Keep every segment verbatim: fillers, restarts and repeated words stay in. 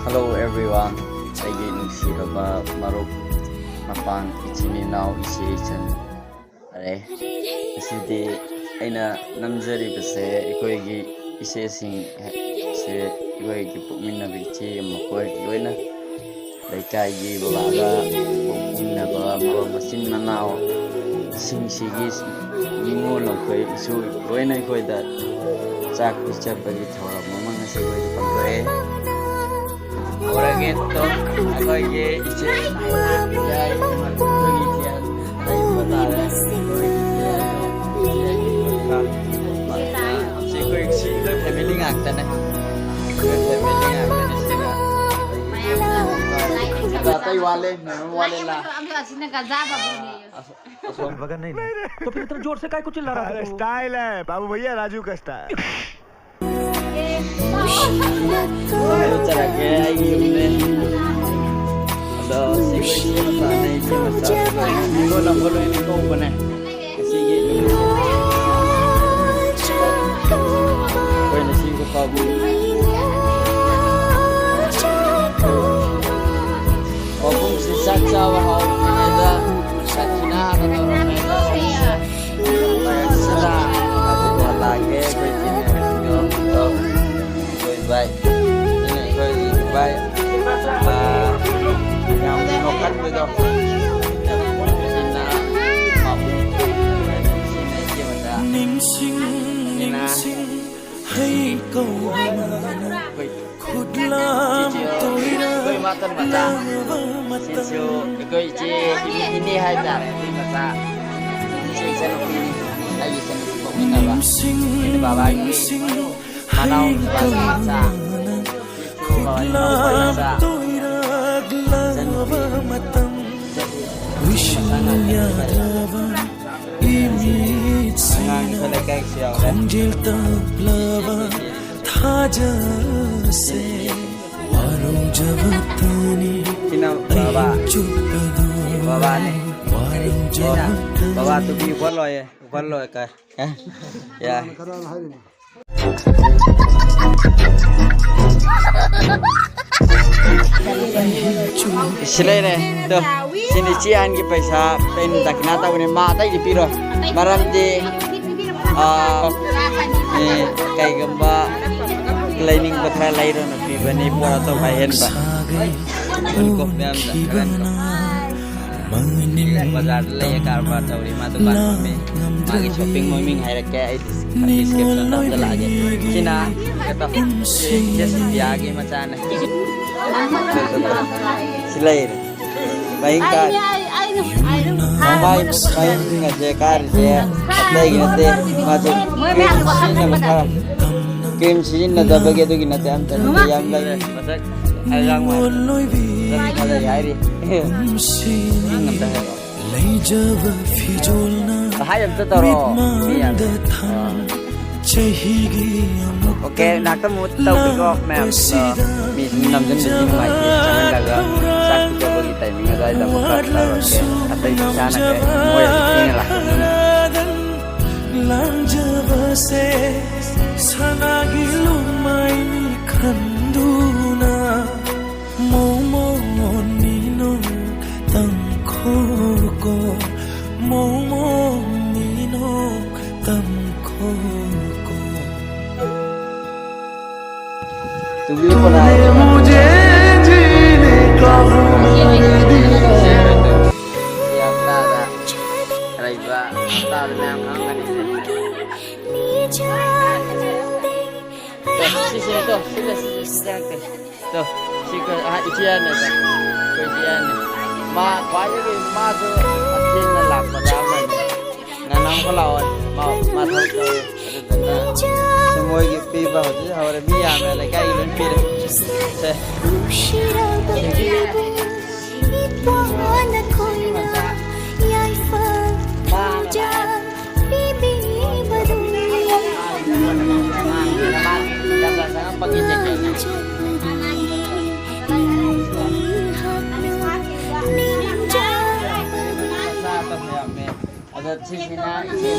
Hello everyone, ꯑꯩꯒꯤ ꯅꯨꯡꯁꯤꯔꯕ ꯃꯔꯨꯞ ꯃꯄꯥꯡ, ꯏꯆꯤꯟ ꯏꯅꯥꯎ, ꯏꯆꯦ ꯏꯆꯟ꯫ ꯑꯔꯦ, ꯉꯁꯤꯗꯤ ꯑꯩꯅ ꯅꯝꯖꯔꯤꯕꯁꯦ ꯑꯩꯈꯣꯏꯒꯤ ꯏꯆꯦꯁꯤꯡ, ꯁꯦ ꯑꯩꯈꯣꯏꯒꯤ ꯄꯣꯛꯃꯤꯟꯅꯕ ꯏꯆꯦ ꯃꯈꯣꯏ ꯂꯣꯏꯅ, ꯂꯩꯀꯥꯏꯒꯤ ꯕꯕꯥꯒ ꯄꯣꯛꯃꯤꯟꯅꯕ ꯃꯔꯨꯞ ꯃꯆꯤꯟ ꯃꯅꯥꯎ ꯁꯤꯡꯁꯤꯒꯤ ꯅꯤꯉꯣꯜ ꯂꯧꯈꯣꯏ ꯏꯁꯨ ꯂꯣꯏꯅ ꯑꯩꯈꯣꯏꯗ ꯆꯥꯛ ꯄꯤꯖꯕꯒꯤ ꯊꯧꯔꯝ ꯑꯃ ꯉꯁꯤ ꯑꯩꯈꯣꯏꯗ ꯄꯥꯡꯊꯣꯛꯑꯦ꯫ ꯍꯧꯔꯒꯦ꯫ ꯑꯗꯣ ꯑꯩꯈꯣꯏꯒꯤ ꯏꯆꯦ, ꯌꯥꯏ, ꯑꯩꯈꯣꯏꯒꯤ ꯏꯆꯦ ꯍꯥꯏꯕ ꯇꯥꯔꯦ꯫ ꯁꯤ ꯑꯩꯈꯣꯏ, ꯁꯤ ꯑꯩꯈꯣꯏ ꯐꯦꯃꯤꯂꯤ ꯉꯥꯛꯇꯅꯦ꯫ ꯑꯩꯈꯣꯏ ꯐꯦꯃꯤꯂꯤ ꯉꯥꯛꯇꯅꯦ ꯁꯤꯅ꯫ ꯑꯇꯩ ꯋꯥꯠꯂꯦ, ꯃꯌꯥꯝ ꯋꯥꯠꯂꯦ ꯂꯥ꯫ ꯑꯗꯣ ꯑꯁꯤꯅ ꯒꯟꯖꯥ ꯕꯥꯕꯨꯅꯦꯌꯣ꯫ ꯑꯁ-, ꯑꯁꯣꯝ ꯕꯒꯟ ꯅꯩꯅ꯫ तो फिर इतना जोर से काय को चिल्ला रहा था अरे, तू? स्टाइल है बाबू भैया, राजू का स्टाइल। ꯑꯗꯨ ꯆꯠꯂꯒꯦ ꯑꯩꯒꯤ ꯌꯨꯝꯗ꯫ ꯑꯗꯣ ꯁꯤ ꯑꯩꯈꯣꯏ ꯏꯆꯦ ꯃꯆꯥꯅꯦ, ꯏꯆꯦ ꯃꯆꯥ꯫ ꯅꯤꯡꯉꯣꯜ ꯑꯃ ꯂꯣꯏꯅ ꯀꯧꯕꯅꯦ꯫ ꯉꯁꯤꯒꯤ ꯅꯨꯃꯤꯠꯁꯦ ꯑꯩꯈꯣꯏꯅ ꯁꯤꯒꯤ ꯄꯥꯕꯨꯡ, ꯄꯥꯕꯨꯡꯁꯤ ꯆꯥꯛ ꯆꯥꯕ ꯍꯧꯗ꯭ꯔꯤꯉꯩꯗ ꯗꯈꯤꯅꯥ ꯍꯥꯟꯅ ꯇꯧꯔꯝꯃꯦ꯫ ꯁꯤꯗ ꯑꯗꯨꯒ ꯂꯥꯛꯑꯒꯦ ꯑꯩꯈꯣꯏ ꯆꯤꯡ ꯑꯩꯈꯣꯏ ꯚꯥꯏ꯫ ꯁꯤꯅ ꯑꯩꯈꯣꯏꯒꯤ ꯚꯥꯏ, ꯑꯥ, ꯌꯥꯝ ꯅꯣꯛꯀꯟꯕꯗꯣ꯫ ꯁꯤꯅ ꯄꯥꯕꯨꯡ꯫ ꯁꯤꯅ ꯏꯆꯦ ꯃꯆꯥ꯫ ꯅꯤꯡꯁꯤꯡ, ꯁꯤꯅ ꯅꯤꯡꯁꯤꯡ, ꯍꯩ ꯀꯧꯕ ꯃꯅꯥ, ꯑꯩꯈꯣꯏ ꯈꯨꯠꯂꯥꯝ ꯆꯤꯆꯦ, ꯑꯩꯈꯣꯏ ꯏꯃꯥꯇꯣꯟ ꯃꯆꯥ꯫ ꯇꯣꯏꯔꯛꯂꯕ ꯃꯇꯝ꯫ ꯁꯤꯁꯨ ꯑꯩꯈꯣꯏ ꯏꯆꯦ, ꯏꯅꯦ ꯍꯥꯏꯇꯥꯔꯦ, ꯑꯗꯨꯏ ꯃꯆꯥ꯫ ꯏꯆꯦ ꯏꯆꯟꯅꯨꯄꯤꯅꯤ, ꯑꯩꯒꯤ ꯏꯆꯟꯅꯨꯄꯤ ꯄꯣꯛꯃꯤꯟꯅꯕ꯫ ꯅꯤꯡꯁꯤꯡ, ꯑꯩꯈꯣꯏ ꯕꯕꯥꯒꯤ ꯅꯤꯡꯁꯤꯡ, ꯃꯅꯥꯎ ꯍꯩ ꯅꯨꯄꯥꯒꯤ ꯃꯆꯥ꯫ ꯀꯧꯕ ꯃꯅꯥ, ꯏꯆꯦ ꯕꯕꯥꯒꯤ ꯃꯅꯥꯎ ꯅꯨꯄꯥꯒꯤ ꯈꯨꯠꯂꯥꯝ ꯃꯆꯥ꯫ ꯇꯣꯏꯔꯛꯂꯕ ꯏꯆꯟꯅꯨꯄꯤ꯫ ꯃꯇꯝ꯫ ꯏꯆꯟꯅꯨꯄꯤ ꯃꯆꯥ ꯉꯥꯛꯇꯅꯤ꯫ ꯏꯃꯤꯠꯁꯤꯅ ꯑꯉꯥꯡ ꯑꯩꯈꯣꯏ ꯂꯩꯀꯥꯏꯒꯤꯁꯨ ꯌꯥꯎꯔꯦ꯫ ꯈꯣꯟꯖꯦꯜ ꯇꯞꯂꯕ ꯊꯥꯖꯁꯦ꯫ ꯋꯥꯔꯧꯖꯕꯇꯅꯤ ꯁꯤꯅ ꯕꯕꯥ꯫ ꯑꯍꯤꯡ ꯆꯨꯞꯄꯗꯨ ꯕꯕꯥꯅꯦ꯫ ꯋꯥꯔꯧꯖꯕꯇꯅꯤ꯫ ꯕꯕꯥ ꯇꯨꯄꯤ ꯎꯞꯍꯜꯂꯣꯏꯌꯦ, ꯎꯞꯍꯜꯂꯣꯏ ꯀꯥꯏ꯫ ꯌꯥ꯫ ꯀꯅꯥꯅ ꯍꯥꯏꯔꯤꯅꯣ? ꯁꯤ ꯂꯩꯔꯦ꯫ ꯑꯗꯣ ꯁꯤꯅ ꯏꯆꯦ ꯑꯍꯟꯒꯤ ꯄꯩꯁꯥ, ꯑꯩꯅ ꯗꯈꯤꯅꯥ ꯇꯧꯕꯅꯤ꯫ ꯃꯥ ꯑꯇꯩꯗꯤ ꯄꯤꯔꯣꯏ꯫ ꯃꯔꯝꯗꯤ, ꯑꯥ, ꯃꯤ ꯀꯩꯒꯨꯝꯕ ꯂꯩꯅꯤꯡꯕ ꯈꯔ ꯂꯩꯔꯣꯅ ꯄꯤꯕꯅꯤ, ꯄꯣꯠ ꯑꯇꯣꯞꯄ ꯑꯍꯦꯟꯕ꯫ ꯃꯌꯥꯝꯗ ꯈꯔ ꯕꯖꯥꯔꯗ ꯂꯩꯌꯦ, ꯀꯔꯕꯥꯔ ꯇꯧꯔꯤ꯫ ꯃꯥ ꯗꯨꯀꯥꯟ ꯐꯝꯃꯤ꯫ ꯃꯥꯒꯤ ꯁꯣꯞꯄꯤꯡ ꯃꯃꯤꯡ ꯍꯥꯏꯔꯛꯀꯦ, ꯑꯩ ꯗꯤꯁꯀ꯭ꯔꯤꯞꯁꯟꯗ ꯍꯥꯞꯆꯜꯂꯛꯑꯒꯦ꯫ ꯁꯤꯅ ꯀꯩꯅꯣ, ꯆꯦ ꯁꯣꯐꯤꯌꯥꯒꯤ ꯃꯆꯥꯅꯦ꯫ ꯁꯤ ꯂꯩꯔꯦ꯫ ꯃꯍꯤꯡ ꯀꯥꯔꯦ꯫ ꯃꯥꯏ ꯃꯍꯤꯡ ꯑꯁꯦ ꯀꯥꯔꯤꯁꯦ ꯑꯇꯩꯒꯤ ꯅꯠꯇꯦ꯫ ꯃꯥꯁꯦ ꯀ꯭ꯔꯤꯝ ꯁꯤꯖꯤꯟꯅꯕ ꯈꯔ, ꯀ꯭ꯔꯤꯝ ꯁꯤꯖꯤꯟꯅꯗꯕꯒꯤ ꯑꯗꯨꯒꯤ ꯅꯠꯇꯦ, ꯑꯝꯇ ꯅꯠꯇꯦ, ꯌꯥꯝ ꯂꯩ꯫ ꯃꯁꯛ ꯍꯥꯏꯔꯥꯡ ꯃꯥꯜꯂꯦ꯫ ꯃꯁꯛ ꯐꯖꯩ ꯍꯥꯏꯔꯤ꯫ ꯃꯍꯤꯡ ꯑꯝꯇ ꯍꯥꯏꯔꯛꯑꯣ꯫ ꯍꯥꯏ ꯑꯝꯇ ꯇꯧꯔꯛꯑꯣ꯫ ꯃꯤ ꯌꯥꯝꯃꯦ꯫ ꯑꯣꯀꯦ, ꯉꯥꯛꯇꯪ ꯃꯨꯠ ꯇꯧꯒꯦꯀꯣ, ꯃꯌꯥꯝ꯫ ꯃꯤ ꯁꯨꯝ ꯅꯝꯖꯟꯕꯁꯤ ꯅꯨꯡꯉꯥꯏꯇꯦ꯫ ꯆꯪꯍꯜꯂꯒ ꯆꯥꯛ ꯄꯤꯖꯕꯒꯤ ꯇꯥꯏꯃꯤꯡ ꯑꯗꯨꯋꯥꯏꯗ ꯑꯃꯨꯛꯀ ꯇꯧꯔꯛꯀꯦ꯫ ꯑꯇꯩ ꯏꯁꯥꯅ ꯀꯩ ꯃꯣꯏ ꯑꯗꯨꯝ ꯊꯦꯡꯅ ꯂꯥꯛꯄꯅꯤꯅ꯫ ꯂꯥꯡꯖꯕꯁꯦ ꯁꯅꯥꯒꯤ ꯂꯨꯃꯥꯏꯅꯤ ꯈꯟꯗꯨꯅ ꯃꯣꯃꯣꯟꯅꯤꯅꯣ ꯇꯪꯈꯣꯀꯣ, ꯃꯣꯃꯣꯟꯅꯤꯅꯣ ꯇꯪꯈꯣꯀꯣ꯫ ꯇꯨꯕꯤ ꯄꯨꯅꯥꯏ꯫ ꯃꯨꯖꯦ ꯖꯤꯅꯦ ꯀꯥ ꯍꯨ ꯃꯦꯔꯦ ꯗꯤꯜ ꯀꯥ꯫ ꯁꯤ ꯍꯞꯇꯥꯗ ꯑꯔꯩꯕ ꯍꯞꯇꯥꯗ ꯃꯌꯥꯝ ꯈꯪꯉꯝꯒꯅꯤ꯫ ꯇꯣ, ꯁꯤꯁꯦ, ꯇꯣ, ꯁꯤꯗ, ꯁꯤꯁꯦ, ꯁꯤꯗ ꯍꯥꯏꯔꯛꯀꯦ꯫ ꯇꯣ, ꯁꯤ ꯑꯩꯈꯣꯏ, ꯑꯥ, ꯏꯆꯦ ꯑꯍꯟꯅꯦ, ꯇꯣ꯫ ꯑꯩꯈꯣꯏ ꯏꯆꯦ ꯑꯍꯟꯅꯦ꯫ ꯃꯥ ꯈ꯭ꯋꯥꯏꯗꯒꯤ, ꯃꯥꯁꯨ ꯊꯦꯡꯅ ꯂꯥꯛꯄꯗ ꯑꯃꯅꯤ꯫ ꯉꯟꯅ ꯑꯃꯨꯛꯀ ꯂꯥꯛꯑꯣ꯫ ꯃꯥ, ꯃꯥ ꯊꯕꯛ ꯇꯧꯋꯦ꯫ ꯑꯗꯨꯗꯨꯅ ꯁꯤ ꯃꯣꯏꯒꯤ ꯄꯤꯕ ꯍꯧꯖꯤꯛ ꯍꯧꯔꯦ꯫ ꯃꯤ ꯌꯥꯝꯃꯦ, ꯂꯩꯀꯥꯏꯒꯤ ꯂꯣꯏ ꯄꯤꯔꯦ꯫ ꯁꯦ꯫ ꯑꯗꯣ ꯁꯤꯁꯤꯅ ꯏꯆꯦ꯫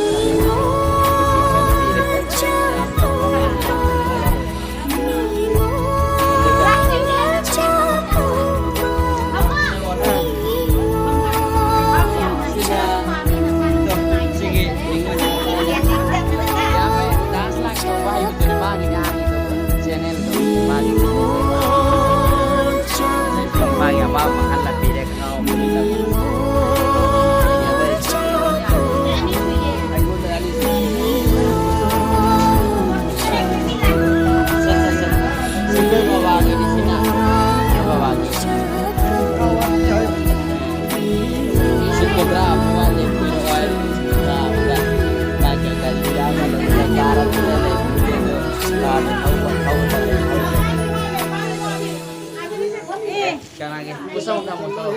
ꯀꯅꯥꯒꯤ? ꯄꯨꯁꯧ ꯇꯝꯃꯣ, ꯇꯧ꯫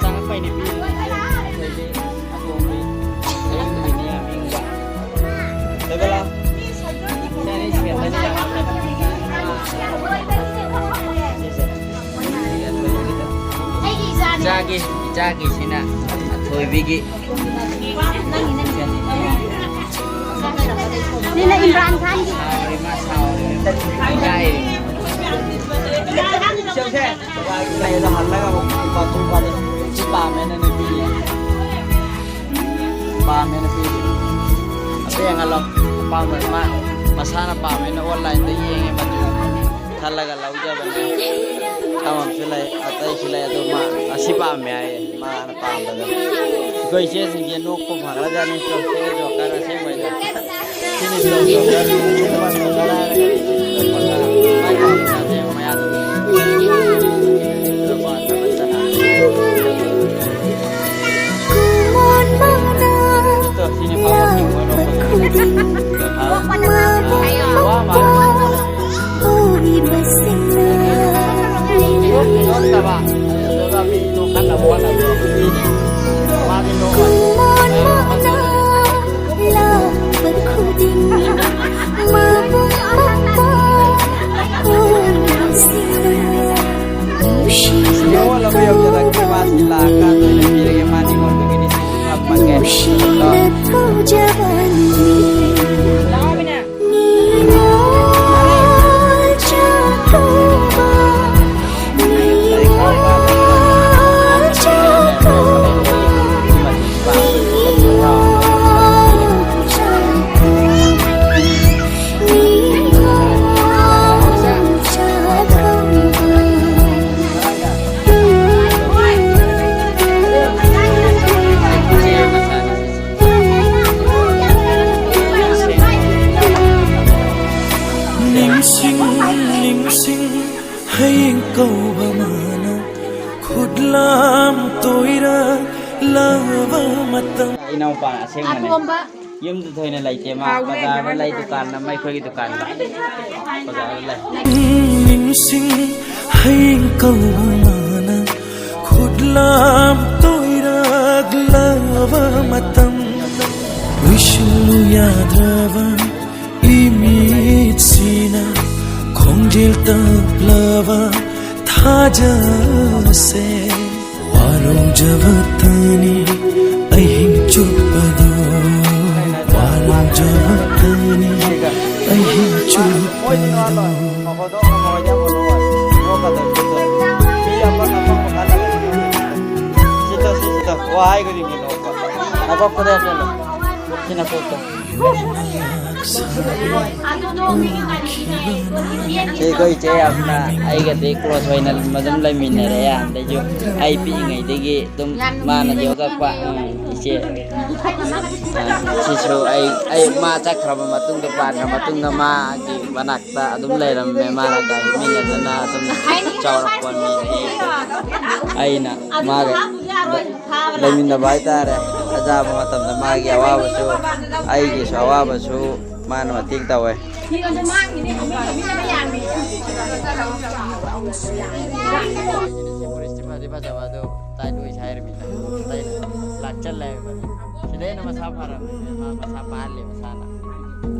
ꯆꯪꯉꯛꯄꯩꯅꯦ ꯄꯤꯔꯤꯁꯦ꯫ ꯑꯇꯣꯝꯕꯤ꯫ ꯑꯌꯨꯛ ꯅꯨꯃꯤꯠꯅꯤ ꯌꯥꯝ ꯏꯪꯕ꯫ ꯀꯩꯗꯧꯔꯕ? ꯏꯆꯥꯒꯤ, ꯏꯆꯥꯒꯤꯁꯤꯅ ꯑꯊꯣꯏꯕꯤꯒꯤ꯫ ꯁꯤꯅ ꯏꯝꯔꯥꯟ ꯈꯥꯟꯒꯤ꯫ ꯁꯥꯎꯔꯦ, ꯃꯥ ꯁꯥꯎꯔꯦ꯫ ꯏꯀꯥꯏꯔꯦ꯫ ꯂꯩꯗ ꯍꯜꯂꯒ ꯑꯃꯨꯛ ꯂꯨꯄꯥ ꯆꯍꯨꯝ ꯐꯥꯗꯦ꯫ ꯁꯤ ꯄꯥꯝꯃꯦꯅ ꯅꯨꯄꯤ꯫ ꯄꯥꯝꯃꯦꯅ ꯄꯤꯔꯤ꯫ ꯑꯝꯇ ꯌꯦꯡꯍꯜꯂꯣ꯫ ꯑꯄꯥꯝꯕ ꯃꯥ ꯃꯁꯥꯅ ꯄꯥꯝꯃꯦꯅ online-ꯗ ꯌꯦꯡꯉꯦ ꯃꯆꯨ ꯈꯜꯂꯒ ꯂꯧꯖꯕꯅꯦ꯫ ꯑꯃꯝꯁꯨ ꯂꯩ, ꯑꯇꯩꯁꯨ ꯂꯩ, ꯑꯗꯣ ꯃꯥ ꯑꯁꯤ ꯄꯥꯝꯃꯦ ꯍꯥꯏꯌꯦ꯫ ꯃꯥꯅ ꯄꯥꯝꯕꯗꯣ꯫ ꯑꯩꯈꯣꯏ ꯏꯆꯦꯁꯤꯡꯁꯦ ꯅꯣꯛꯄ ꯐꯈ꯭ꯔꯖꯥꯠꯅꯤ꯫ ꯆꯣꯀꯔ, ꯆꯣꯀꯔ ꯑꯁꯦꯡꯕꯩꯗ꯫ ꯁꯤꯅꯤ ꯆꯣꯀꯔ, ꯆꯣꯀꯔ ꯍꯥꯏꯔꯒ ꯃꯥꯏ ꯄꯥꯝꯕ ꯆꯥꯁꯦ ꯃꯌꯥꯗ꯫ ꯆꯣꯀꯔ ꯅꯠꯇꯅ꯫ ꯇꯣ, ꯁꯤꯅꯤ ꯄꯥꯝꯕꯁꯤꯡ ꯃꯣꯏ ꯅꯣꯛꯄꯗꯣ꯫ ꯋꯥ ꯃꯥꯜꯂꯦ꯫ ꯅꯣꯛꯇꯕ꯫ ꯑꯗꯨꯗꯨꯒ ꯃꯤ ꯅꯣꯛꯍꯟꯅꯕ ꯍꯣꯠꯅꯕꯗꯣ꯫ ꯃꯥꯗꯤ ꯅꯣꯛꯑꯣꯏ꯫ ꯅꯣꯛꯍꯜꯂꯒ ꯌꯧꯖꯔꯛꯀꯦ꯫ ꯃꯥꯁꯤ ꯂꯥꯛꯑꯀꯥꯟꯗ ꯑꯣꯏꯅ ꯄꯤꯔꯒꯦ꯫ ꯃꯥꯗꯤ ꯑꯩꯉꯣꯟꯗꯒꯤꯗꯤ ꯊꯝꯃꯒꯦ꯫ ꯅꯤꯡꯁꯤꯡ, ꯅꯤꯡꯁꯤꯡ, ꯍꯌꯦꯡ ꯀꯧꯕ ꯃꯥꯅ ꯈꯨꯠꯂꯥꯝ ꯇꯣꯏꯔꯛꯂꯕ ꯃꯇꯝ꯫ ꯏꯅꯥꯎꯄꯥꯅ ꯑꯁꯦꯡꯕꯅꯦ꯫ ꯑꯇꯣꯝꯕ꯫ ꯌꯨꯝꯗ ꯊꯣꯏꯅ ꯂꯩꯇꯦ ꯃꯥ꯫ ꯍꯥꯎꯋꯦ꯫ ꯕꯖꯥꯔꯗ ꯂꯩ, ꯗꯨꯀꯥꯟ ꯑꯃ ꯑꯩꯈꯣꯏꯒꯤ ꯗꯨꯀꯥꯟꯗ꯫ ꯕꯖꯥꯔꯗ ꯂꯩ꯫ ꯅꯤꯡꯁꯤꯡ ꯍꯌꯦꯡ ꯀꯧꯕ ꯃꯥꯅ ꯈꯨꯠꯂꯥꯝ ꯇꯣꯏꯔꯛꯂꯕ ꯃꯇꯝ, ꯂꯣꯏꯁꯤꯜꯂꯨ ꯌꯥꯗ꯭ꯔꯕ ꯏꯃꯤꯠꯁꯤꯅ ꯈꯣꯡꯖꯦꯜ ꯇꯞꯂꯕ ꯊꯥꯖꯁꯦ꯫ ꯋꯥꯔꯧꯖꯕꯇꯅꯤ ꯑꯍꯤꯡ ꯆꯨꯞꯄꯗꯣ, ꯋꯥꯔꯧꯖꯕꯇꯅꯤ ꯑꯍꯤꯡ ꯆꯨꯞꯄꯗꯣ꯫ ꯁꯤ ꯅꯀꯣꯛꯇ꯫ ꯁꯤ ꯑꯩꯈꯣꯏ ꯏꯆꯦ ꯌꯥꯝꯅ ꯑꯩꯒꯗꯤ ꯀ꯭ꯂꯣꯁ ꯑꯣꯏꯅ ꯑꯗꯨꯝ ꯂꯩꯃꯤꯟꯅꯔꯦ꯫ ꯑꯗꯩꯁꯨ ꯑꯩ ꯄꯤꯛꯏꯉꯩꯗꯒꯤ ꯑꯗꯨꯝ ꯃꯥꯅ ꯌꯣꯛꯂꯛꯄ, ꯎꯝ, ꯏꯆꯦ꯫ ꯑ, ꯁꯤꯁꯨ ꯑꯩ, ꯑꯩ ꯃꯥ ꯆꯠꯈ꯭ꯔꯕ ꯃꯇꯨꯡꯗ, ꯄꯥꯟꯈ꯭ꯔ ꯃꯇꯨꯡꯗ ꯃꯥꯒꯤ ꯃꯅꯥꯛꯇ ꯑꯗꯨꯝ ꯂꯩꯔꯝꯃꯦ꯫ ꯃꯥꯅ ꯒꯥꯔꯤ ꯃꯤꯟꯅꯗꯅ ꯑꯗꯨꯝ ꯆꯥꯎꯔꯛꯄ ꯃꯤꯅꯤ꯫ ꯑꯩꯅ ꯃꯥꯒ ꯂꯩꯃꯤꯟꯅꯕ ꯍꯥꯏꯇꯥꯔꯦ꯫ ꯑꯆꯥꯕ ꯃꯇꯝꯗ ꯃꯥꯒꯤ ꯑꯋꯥꯕꯁꯨ, ꯑꯩꯒꯤꯁꯨ ꯑꯋꯥꯕꯁꯨ ꯃꯥꯅ ꯃꯇꯦꯡ ꯇꯧꯋꯦ꯫ ꯐꯗꯤ ꯐꯖꯕ ꯑꯗꯨ ꯇꯥꯏꯠ ꯑꯣꯏꯁꯦ ꯍꯥꯏꯔꯃꯤꯅ ꯑꯩꯅ ꯂꯥꯛꯆꯜꯂꯦ ꯍꯥꯏꯕꯅꯤ꯫ ꯁꯤꯗ ꯑꯩꯅ ꯃꯁꯥ ꯐꯔꯕꯅꯤ, ꯃꯥ ꯃꯁꯥ ꯄꯥꯍꯜꯂꯦ ꯃꯁꯥꯅ꯫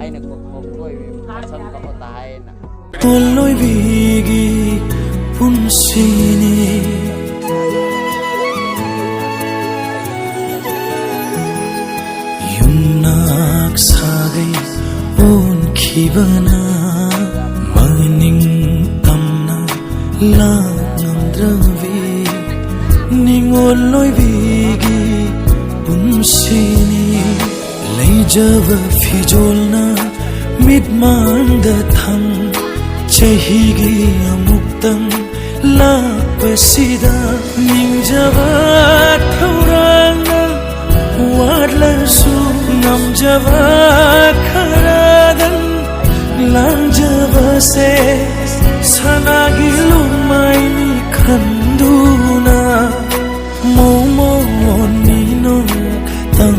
ꯑꯩꯅ ꯀꯣꯛ ꯀꯣꯛ ꯇꯣꯏꯕꯤ ꯃꯁꯝ ꯀꯛꯑꯣ ꯇꯥ ꯍꯥꯏꯌꯦꯅ꯫ ꯑꯣꯜꯂꯣꯏꯕꯤꯒꯤ ꯄꯨꯟꯁꯤꯅꯤ꯫ ꯌꯨꯝꯅꯥꯛ ꯁꯥꯒꯩ ꯑꯣꯟꯈꯤꯕꯅ ꯃꯅꯤꯡ ꯇꯝꯅ ꯂꯥꯛꯉꯝꯗ꯭ꯔꯕꯤ ꯅꯤꯡꯉꯣꯜ ꯑꯣꯏꯕꯤꯒꯤ ꯄꯨꯟꯁꯤꯅꯤ꯫ ꯂꯩꯖꯕ ꯐꯤꯖꯣꯜꯅ ꯃꯤꯠꯃꯥꯡꯗ ꯊꯝ ꯆꯍꯤꯒꯤ ꯑꯃꯨꯛꯇꯪ ꯂꯥꯛꯄꯁꯤꯗ ꯅꯤꯡꯖꯕ ꯊꯧꯔꯥꯡꯅ ꯋꯥꯠꯂꯁꯨ ꯉꯝꯖꯕ ꯈꯔꯗꯪ ꯂꯥꯡꯖꯕꯁꯦ ꯁꯅꯥꯒꯤ ꯂꯨꯃꯥꯏꯅꯤ ꯈꯟꯗꯨꯅ ꯃꯣꯃꯣꯟ ꯃꯤꯅꯣꯛ ꯇꯝ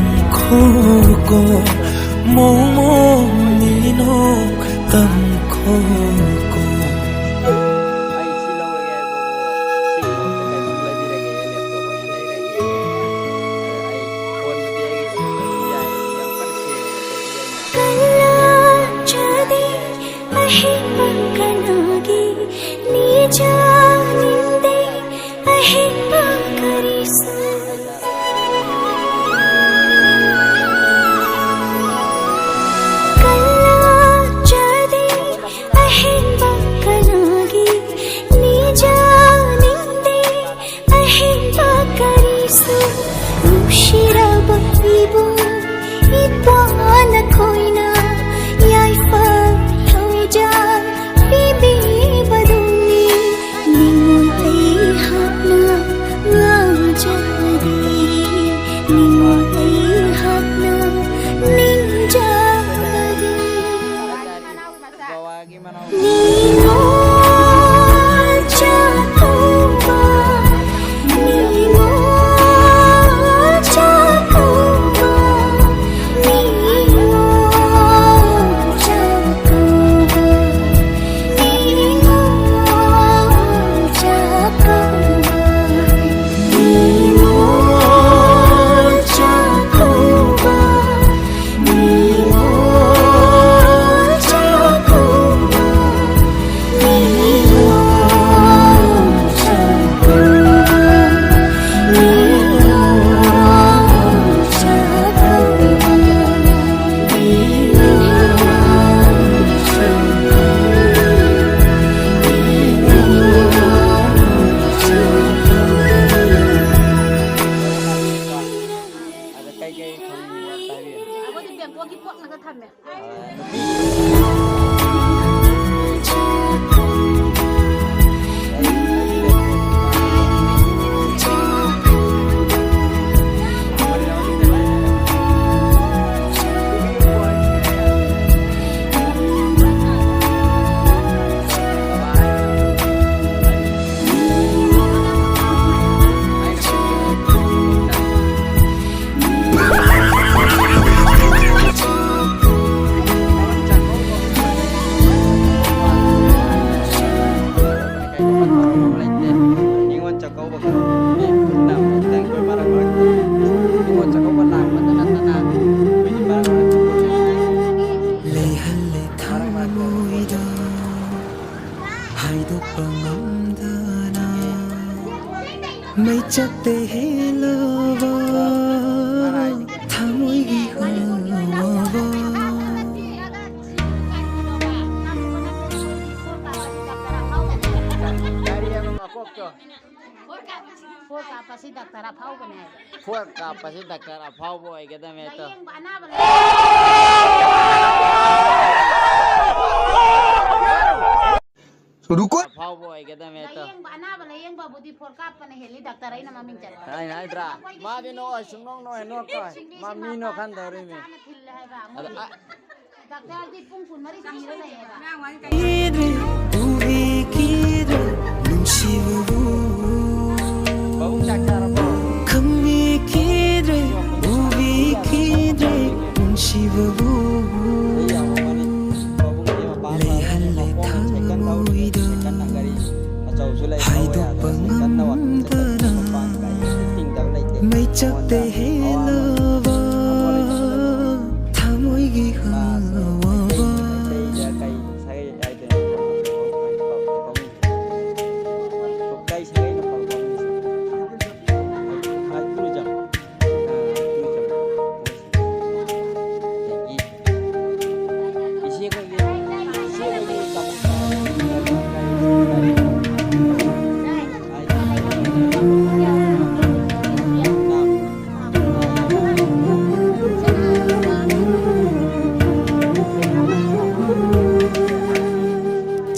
ꯅꯥꯒꯤ ꯅꯤꯖꯥꯅꯤꯡꯗꯦ ꯑꯍꯦꯟꯕ ꯀꯔꯤꯁꯨ꯫ ꯀꯜꯂꯛꯆꯗꯦ ꯑꯍꯦꯟꯕ ꯀꯅꯥꯒꯤ ꯅꯤꯖꯥꯅꯤꯡꯗꯦ ꯑꯍꯦꯟꯕ ꯀꯔꯤꯁꯨ꯫ ꯅꯨꯡꯁꯤꯔꯕ ꯏꯕꯨꯡ ꯏꯄ꯭ꯋꯥ ꯅꯈꯣꯏꯅ ꯌꯥꯏꯐ ꯊꯧꯖꯥꯜ ꯄꯤꯕꯤꯕꯗꯨꯅꯤ ꯅꯤꯡꯉꯣꯜ ꯑꯩꯍꯥꯛꯅ ꯉꯥꯡꯖꯕꯗꯤ, ꯅꯤꯡꯉꯣꯜ ꯑꯩꯍꯥꯛꯅ ꯅꯤꯡꯖꯕꯗꯤ꯫ ꯅꯤꯡꯉꯣꯜ ꯆꯥꯛꯀꯧꯕ, ꯅꯤꯡꯉꯣꯜ ꯆꯥꯛꯀꯧꯕ, ꯅꯤꯡꯉꯣꯜ ꯆꯥꯛꯀꯧꯕ, ꯅꯤꯡꯉꯣꯜ ꯆꯥꯛꯀꯧꯕ, ꯅꯤꯡꯉꯣꯜ ꯆꯥꯛꯀꯧꯕ꯫ ꯑꯗ ꯀꯩꯀꯩ ꯈꯪꯅꯤꯡꯕ ꯑꯝꯇ ꯍꯥꯏꯕꯤꯌꯨ꯫ ꯑꯩꯈꯣꯏꯗꯤ ꯕꯦꯡꯀꯣꯛꯀꯤ ꯄꯣꯠ ꯉꯥꯛꯇ ꯊꯝꯃꯦ꯫ ꯐꯣꯔ ꯀꯥꯞꯄꯁꯤ ꯗꯥꯛꯇꯔ ꯑꯐꯥꯎꯕ ꯑꯣꯏꯒꯗꯕꯅꯦ ꯑꯗꯣ꯫ ꯂꯥꯏꯌꯦꯡꯕ ꯑꯅꯥꯕ ꯂꯥꯏꯌꯦꯡꯕ रुको। ꯑꯐꯥꯎꯕ ꯑꯣꯏꯒꯗꯕꯅꯦ ꯑꯗꯣ꯫ ꯂꯥꯏꯌꯦꯡꯕ ꯑꯅꯥꯕ ꯂꯥꯏꯌꯦꯡꯕꯕꯨꯗꯤ ꯐꯣꯔ ꯀꯥꯞꯄꯅ ꯍꯦꯜꯂꯤ ꯗꯥꯛꯇꯔ ꯑꯩꯅ ꯃꯃꯤꯡ ꯆꯠꯄ꯫ ꯑꯩꯅ ꯍꯥꯏꯗ꯭ꯔꯥ? ꯑꯩꯈꯣꯏꯒꯤ ꯃꯥꯗꯤ ꯁꯤꯡꯂꯤ ꯅꯣꯛꯑꯣꯏ, ꯁꯨꯡꯅꯣꯛ ꯅꯣꯛꯑꯣꯏ, ꯅꯣꯛꯇꯣꯏ꯫ ꯁꯤꯡꯂꯤꯁꯤ ꯃꯥ ꯃꯤ ꯃꯄꯥ ꯅꯣꯛꯍꯟꯗꯧꯔꯤꯃꯤ꯫ ꯆꯥꯅ ꯊꯤꯜꯂꯦ ꯍꯥꯏꯕ꯫ ꯑꯗ ꯃꯣꯏ ꯑ- ꯗꯥꯛꯇꯔꯗꯤ ꯄꯨꯡ ꯀꯨꯟꯃꯔꯤ ꯊꯤꯔ ꯂꯩꯌꯦꯕ꯫ ꯀꯤꯗ꯭ꯔꯦ ꯎꯕꯤ ꯀꯤꯗ꯭ꯔꯦ ꯅꯨꯡꯁꯤꯕꯕꯨ ꯃꯕꯨꯛ ꯆꯥꯛ ꯆꯥꯔꯕꯣ? ꯈꯪꯕꯤ ꯀꯤꯗ꯭ꯔꯦ ꯎꯕꯤ ꯀꯤꯗ꯭ꯔꯦ ꯅꯨꯡꯁꯤꯕꯕꯨ ꯑꯩ ꯌꯥꯝ ꯋꯥꯔꯤ꯫ ꯃꯕꯨꯛ ꯑꯩ ꯃꯄꯥ ꯂꯩꯍꯜꯂꯦ ꯃꯈꯣꯡ ꯁꯥꯏꯀꯜ ꯊꯧꯔꯤ, ꯊꯃꯣꯏꯗ ꯁꯥꯏꯀꯜꯅ ꯒꯥꯔꯤ ꯑꯆꯧꯕꯁꯨ ꯂꯩ, ꯊꯧꯕ ꯌꯥꯗ꯭ꯔꯦ꯫ ꯍꯥꯏꯗꯣꯛꯄ ꯁꯥꯏꯀꯜꯅ ꯋꯥꯀꯤꯡ ꯆꯠꯄ ꯉꯝꯗꯅ ꯈꯣꯠꯄ ꯀꯔꯤꯁꯨ ꯊꯤꯡꯗꯕ ꯂꯩꯇꯦ꯫ ꯃꯩꯆꯞꯇ ꯃꯉꯣꯟꯗ ꯑꯋꯥꯕ ꯍꯦꯜꯂꯕ ꯊꯃꯣꯏꯒꯤ ꯃꯥꯁꯦ ꯍꯋꯥꯕ ꯃꯩꯇꯩꯗ ꯀꯩ ꯁꯥꯒꯩ ꯍꯥꯏꯗꯣꯏꯅꯣ? ꯀꯩ ꯁꯥꯒꯩꯅꯣ ꯄꯥꯎ ꯐꯥꯎꯅꯔꯤꯁꯦ? ꯍꯥꯏ, ꯍꯥꯏ, ꯇꯨꯔꯤꯖꯝ꯫ ꯑꯗꯒꯤ ꯏꯆꯦ ꯑꯩꯈꯣꯏꯒꯤ, ꯏꯆꯦ ꯑꯩꯈꯣꯏꯒꯤ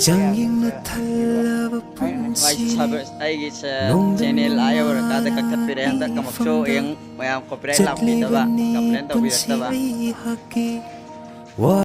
ꯆꯥꯡꯌꯦꯡꯅ ꯊꯜꯂꯕ ꯑꯩ ꯄꯨꯟꯁꯤꯅꯤ ꯑꯩꯒꯤ ꯆꯦꯅꯦꯜ ꯑꯥ ꯌꯧꯔꯀꯥꯟꯗ ꯀꯛꯊꯠꯄꯤꯔꯦ꯫ ꯍꯟꯗꯛ ꯑꯃꯨꯛꯁꯨ ꯌꯦꯡ ꯃꯌꯥꯝ ꯀꯣꯄꯤꯔꯥꯏꯠ ꯂꯥꯛꯄꯤꯗꯕ, ꯆꯠꯂꯤꯕꯅꯤ ꯀꯝꯄ꯭ꯂꯦꯟ ꯄꯨꯟꯁꯤ ꯇꯧꯕꯤꯔꯛꯇꯕ꯫ ꯑꯩꯍꯥꯛꯀꯤ